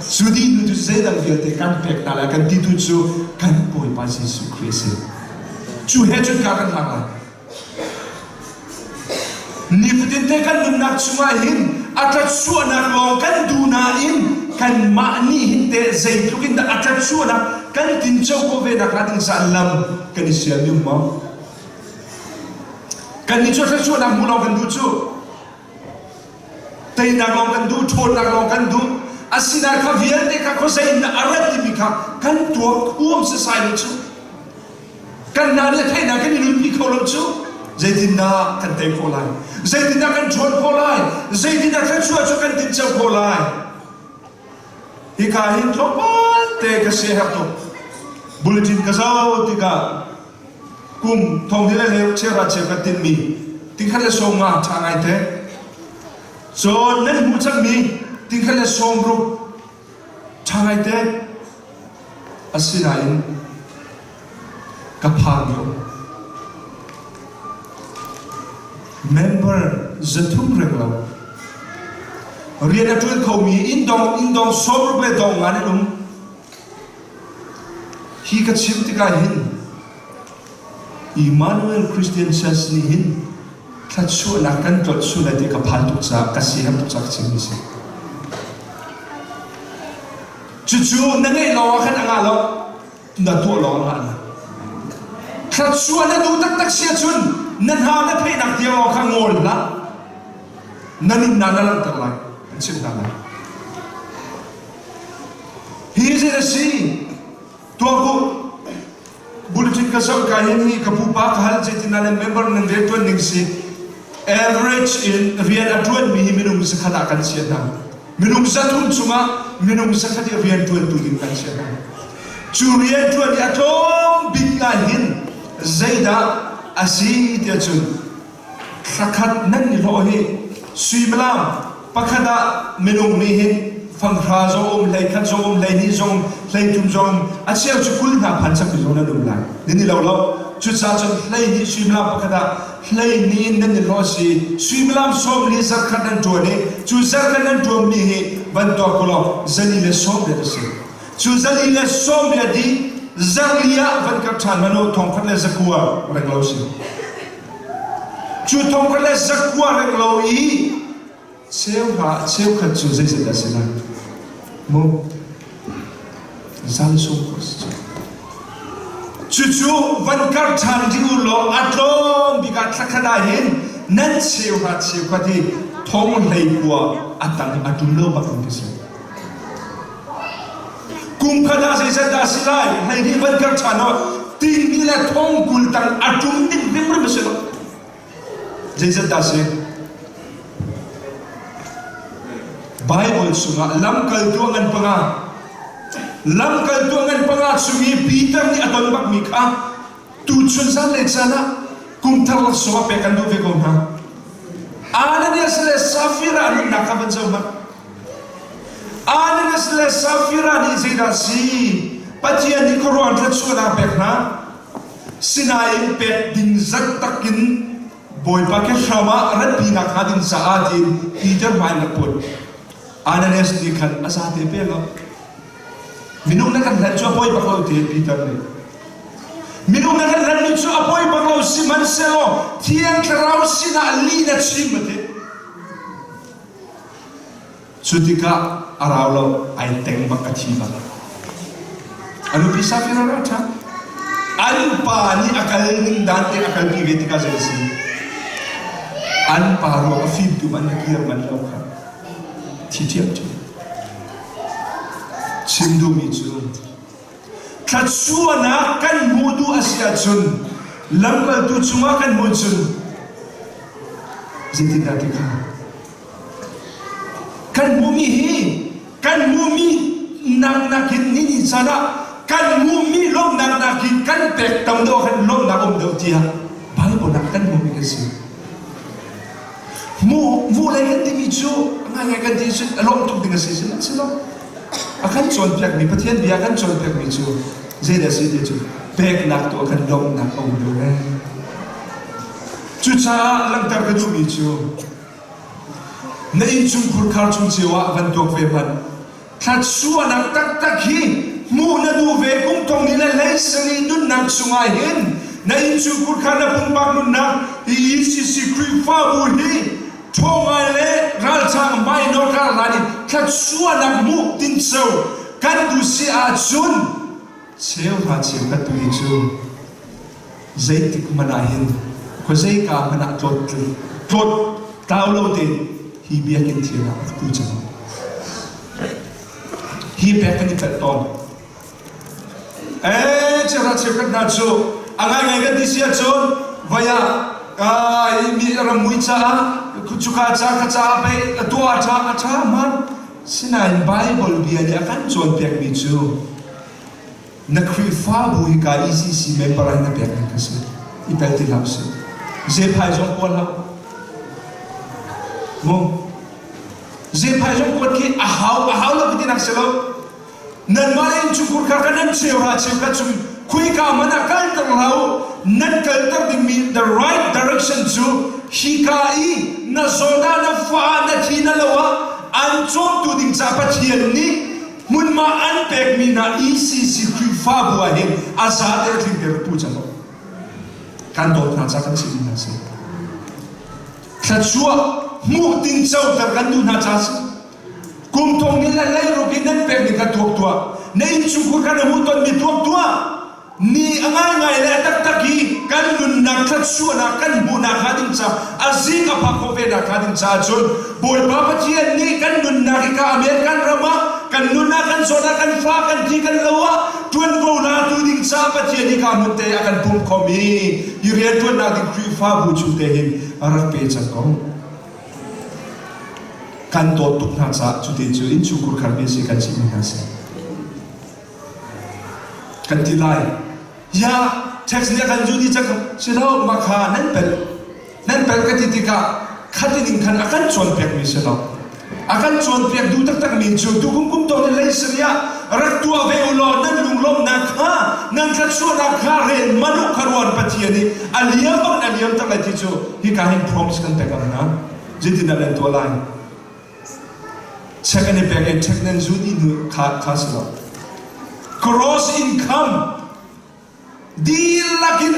Cu dih hnu cu zeidang vialte kan pek hna lai kan ti tu cu kan Bawipa Jesuh Khrih a si. Cu he cun ka kan hlang lai. Nifatin te kan nunnak chungah hin a tlatchuahnak lawng kan duh nain kanmah nih hin teh zeitluk in dah a tlatchuahnak kan tinco khawh ve nakhnga ding caah lam kan i sial mi um maw? Kannih cu thluachuahnak hmuh lawng kan duh cu. Teinak lawng kan duh, ṭhawnnak lawng kan duh. Asinain kha vialte kha khuazei in dah a rat timi kha kan tuak huam sasai lo cu. Kan hna nih a theihnak kan i nunpi kho lo cu. Zeitindah kan tei khawh lai? Zeitindah kan ṭhawn khawh lai? Zeitindah thluachuah cu kan tinco khawh lai? Hika hin tlawmpal te ka siaherh tuk. Bulletin ka zoh tikah kum thong hi le leu chera cheu kan tinhmi tingkhat le 50 ṭha ngai te. Cun nan hmuh cangmi tingkhat le 60 ṭha ngai te. Asinain ka phang lio member 300 reng lo rian a ṭuan khomi inn dong inn dong 60 le dong nga an um. Hi ka chim tikah hin Emmanuel Christian Church nih hin thluachuahnak kan tlolh sual lai ti ka phan tuk caah ka siaherh tuk caah ka chimmi a si. Cucu na ngeih lawng ah khan a ngah lo, na tuah lawng a ngah lai. Thluachuah na duh taktak si ahcun na hna na theihnak tiang lawng kha ngawl hlah. Na nunnak na langhter lai, kan chimh hna lai. Hi zei a si? Tuah u. Bulletin ka zoh ka hin hi ka pupa ka hal zeitin nan member nan rianṭuan ning si average in rian a ṭuanmi hi minung zakhat ah kan chiah hna. Minung 300 chungah minung zakhat i rianṭuantu ding kan chiah hna. Cu rianṭuan i a tlawm bik ah hin zeidah a si tiah cun Thlakhat nan i hlawh hi suimilam pakhat ah minung nih hin fanghra zong um, 11 zong um, 12 zong um, 13 zong um, a cheu cu 20 hna phan cang mi zong nan um lai. Nan i lo lo. Cucaah cun 12 suimilam pakhat ah 12 in nan i hlawh si. Suimilam 40 zarkhat nan ṭuan i cu zarkhat nan ṭuanmi hi van tuak u law zali le sawm riat a si. Cu zali le sawm riat i zarli ah van kap ṭhan hmanh u 1900 reng lo si. Cu 1900 reng lo i cheuhra cheukhat cu zeizat dah si lai? Mu zal sung ko si cu. Cucu van kar ṭhan dih u law a tlawm bik ah thlakhat ah hin nan cheuhra cheukhat hi thong 19 a tang a ṭum lo bak in ka si. Kum khat ah zeizat dah si lai? 12 van kar ṭhan ah timi le thong 20 tang a ṭum ding hrimhrim a si lo. Zeizat dah si? Bible chungah lamkaltu a ngan panga lamkaltu a ngan panga chung i Peter nih a ton bakmi kha tuchun zan le caan ah kum thar laksawng a pek kan duh ve ko hna. Ananias le Safira nunnak kha van zoh hmanh. Ananias le Safira nih zeidah si? Pathian nih khuaruahhar thluachuahnak pek hna. Sinain pek ding zat takin Bawipa ke hram ah ratpi nakhnga ding caah tiin Peter hmai in rak put. Ananias nih khan a zate pe lo. Minung na kan hlen cu a poi bak lo ti Peter nih. Minung na kan hlenmi cu a poi bak lo sihmanhsehlaw Thiang Thlarau sinah lih na chim a ti. Cu tikah a rau lo, ai teng bak a thi bak. A nupi Safira ra ṭhan. An pa nih a kal ning dan te a kalpi ve tikah zei a si? An pa ruang a fimtu man na kir man lo kha thi ṭhiamṭhiam. Chim duhmi cu thluachuahnak kan hmuh duh a si ahcun lamkaltu cungah kan hmuh cun zeitindah ti kha kan hmuhmi hi kan hmuhmi nak nakin ni ni caan ah kan hmuhmi lawmhnak nakin kan pek tam deuh khan lawmhnak um deuh tiah Bible ah kan hmuhmi kan si. Hmuh hmuh lei kan timi cu ngaingai kan ti cu a lawm tuk ding a si sihmanhsehlaw a kan cawnpiakmi Pathian bia kan cawnpiakmi cu zeidah a si ti cu peknak tu ah kan lawmhnak a um deuh ee. Cucaah langhter ka duhmi cu na innchungkhur khar chung cio ah van tuak ve hmanh. Thluachuahnak taktak hi hmuh na duh ve kum thong ni le hlei sarih nunnak chungah hin na innchungkhur kha na pumpak nunnak hi ECC Khrihfabu hi ṭhawngai le ralchang minor karhlan in thluachuahnak hmuh tinco kan duh si ahcun cheuhra cheukhat tu hi cu zeitik hmanh ah hin khuazeika hmanh ah tlawt tlawt tlau lo tein hi biakinn thil ah a pu cang. Hi pek kan i pelh tawn. Ee cheuhra cheukhat hna cu a ngaingai kan ti si ahcun vai ah mi rammui caah cuka ca kha caah pei a tuah a ṭha a ṭha hman sinain Bible bia nih a kan cawnpiakmi cu Na Khrihfabu hi ka ECC member ah na pek ning ka si. I tel ti hlah usih. Zephai zong kuat hlah. Mu. Zephai zong kuat khi a hau a hau lo ti nak si lo. Nanmah le innchungkhur kha kan nan cheu ra cheu kha chung khuika man ah kalter hlah u. Nan kalter dingmi the right direction cu hika i na zawn ah na fa ah na thi na lo ah an cawmtu ding ca Pathian nih hmunhma an pekmi hna ECC Khrihfabu ah hin a zate a tling ter pu cang kan dawt hna ca kan chim hna si thluachuah hmuh tin coter kan duh hna ca si kum thong ni le leiruk in nan pekmi kha tuak tuah na innchungkhur kha na hmuh tonmi tuak tuah Ni a ngaingai le a taktak i kan nunnak thluachuahnak kan hmuhnak hnga ding ca a zing a phak khawh ve nak hnga ding caah cun Bawipa Pathian nih kan nunnak hi ka American ram ah kan nunnak kan zawtnak kan fa kan thi kan lo ah ṭuanvo latu ding caah Pathian hi ka hmun te a kan pumh khom i hi rianṭuannak ding Khrihfabu chung te hin a rak pe cang ko. Kan dawt tuk hna caah cuti cu innchungkhur kharmi si kan chimmi hna si. Kan ti lai. Ya, tax nih a kan zu dih cang. Si lo, mah kha nan pel. Nan pel ka ti tikah khatin in khan a kan cawnpiakmi si lo. A kan cawnpiak duh taktakmi cu tukum kum tawn in lei sariah rak tuah ve u law nan lunglawmhnak kha nan thluachuahnak kha rel manu kha ruan Pathian nih a liam bang a liam tak lai ti cu hika hin promise kan pek ang hna. Zeitindah nan tuah lai? Check an i pek i check nan zun i hnu kha kha si lo. Gross income dihlak in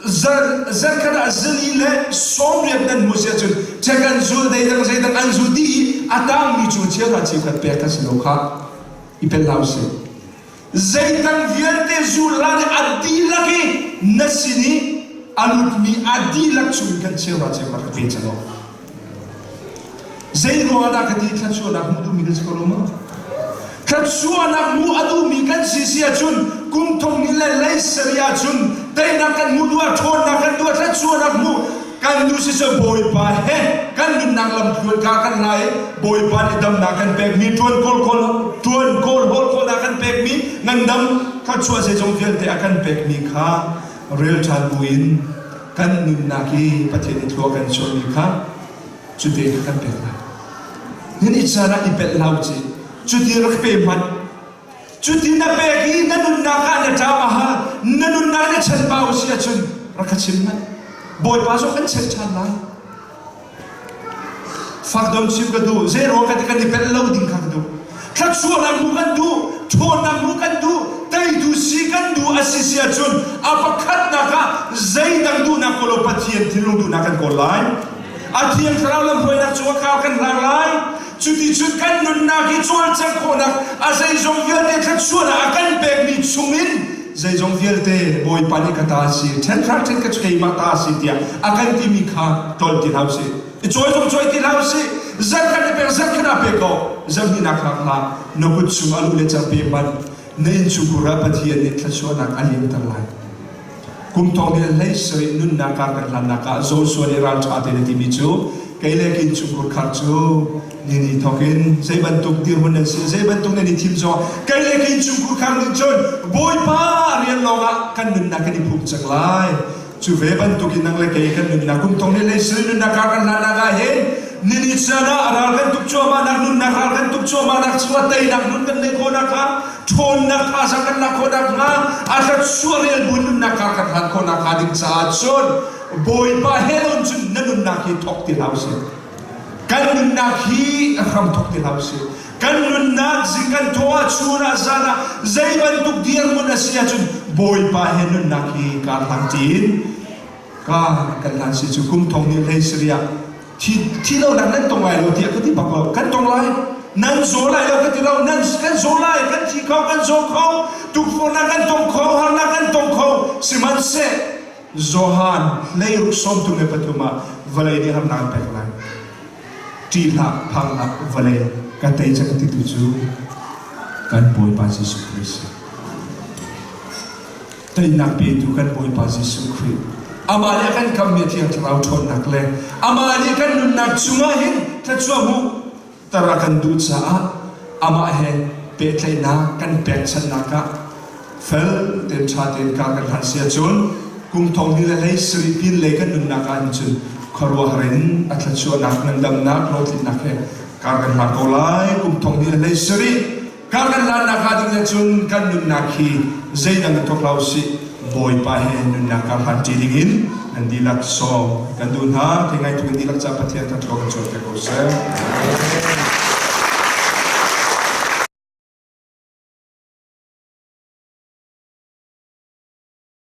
zarkhat ah zali le 80 nan hmu si ahcun check an zul deidang zeidang an zu dih i a tangmi cu chiahra chiukhat pek kha si lo kha i pel hau si. Zeidang vialte zul hlan i a dihlak i na sin i a lutmi a dihlak chung kan cheuhra cheukhat ka pe cang awk. Zei ruangah dah ka ti thluachuahnak hmuh duhmi kan si ko lo maw? Thluachuahnak hmuh a duhmi kan si si ahcun kum thong ni le lei sarih ahcun teinak kan hmuh duh ah ṭhawnnak kan duh ah thluachuahnak hmuh kan duh si cu Bawipa he kan nunnak lamthluan kha kan hla i Bawipa nih damnak kan pekmi ṭuan kawl kawl ṭuan kawl hawl khawhnak kan pekmi ngandam thluachuah zeizong vialte a kan pekmi kha rel ṭhan buin kan nunnak i Pathian i thlua kan chuahmi kha cu te kha kan pek lai. Nan i caan ah i pelh hlah u ci. Cuti rak pe hmanh. Cuti na pek i na nunnak ah na ṭam a ha, na nunnak na chanbau a si ahcun rak ka chim hmanh. Bawipa zong kan chanh ṭhan lai. Fak dom chim ka duh, zei ruang ka ti kan i pelh lo ding kha ka duh. Thluachuahnak hmuh kan duh, ṭhawnnak hmuh kan duh, teitu si kan duh a si si ahcun a pakhatnak ah zeidang duhnak kawl lo Pathian thinlung duhnak kan kawl lai. A Thiang Thlarau lamhruainak cu a kau kan hlang lai. Cuticun kan nunnak hi cawlcangh khawhnak a zeizong vialte thluachuahnak a kan pekmi chungin Zeizong vialte Bawipa nih ka ta a si, ṭhenhrang ṭhen ka cu keimah ta a si tiah a kan timi kha ṭol ti hlah usih. I cawi zong cawi ti hlah usih. Zarh khat i pek, zarh khat ah pe ko. Zarh hnihnak hlah hlah. Na kut chung a luh le car pe hmanh. Na innchungkhur ah Pathian nih thluachuahnak a liamter lai. Kum thong nih 17 nunnak kar kan hlannak ah Joshua nih ralṭha tein a timi cu kei le ka innchungkhur khar cu nini thawk in zei bantuk dirhmun nan si zei bantuk nan i thim zong kei le ka innchungkhur khar nih cun Bawipa rian lawngah kan nunnak kan i phum cang lai. Cu ve bantukin nang le kei kan nunnak kum thong nih 17 nunnak kar kan hlannak ah hin nini caan ah ral kan tuk cuahmahnak nunnak ral kan tuk cuahmahnak chungah teinak nun kan neih khawhnak kha ṭhawnnak thazaang kan lak khawhnak hnga a thluachuah rel bu nunnak kha kan hlan khawhnak hnga ding caah cun Bawipa he lon cun na nunnak hi thawk ti hlah usih. Kan nunnak hi a hram thawk ti hlah usih. Kan nunnak zing kan thawh ah chun ah zan ah zei bantuk dirhmun a si ahcun Bawipa he nunnak hi kaa hlang tiin ka kan hlan si cu kum thong nih hlei sariah thi thi lonak nan tong lai lo tiah ka ti bak lo kan tong lai nan zaw lai lo ka ti lo nan kan zaw lai kan thi kho kan zaw kho tukforhnak kan tong kho harnak kan tong kho sihmanhseh Johan hleiruk 33 ah vawlei nih harnak an pek lai ṭih hlah phang hlah vawlei ka tei cang ti tu cu kan Bawipa Jesuh Khrist Teinak petu kan Bawipa Jesuh Khrih amah nih a kan kammi Thiang Thlarau ṭhawnnak le amah nih kan nunnak chungah hin thluachuah hmuh ter a kan duh caah amah he pehtlaihnak kan pekchanhnak ah fel tein ṭha tein kar kan hlan si ahcun kum thong hnih le 17 pin lei kan nunnak ah hin cun khuaruahhar in a thluachuahnak ngandamnak hlawhtlinnak he kar kan hlang ko lai kum thong hnih le 17 Kar kan hlannak hnga ding le cun kan nunnak hi zeidang in thawk hlah usih Bawipa he nunnak kar hlan ṭi ding in nan dihlak sawm kan duh hna. Thei ngai tu kan dihlak ca Pathian thangṭhat kan cawnpiak ko seh.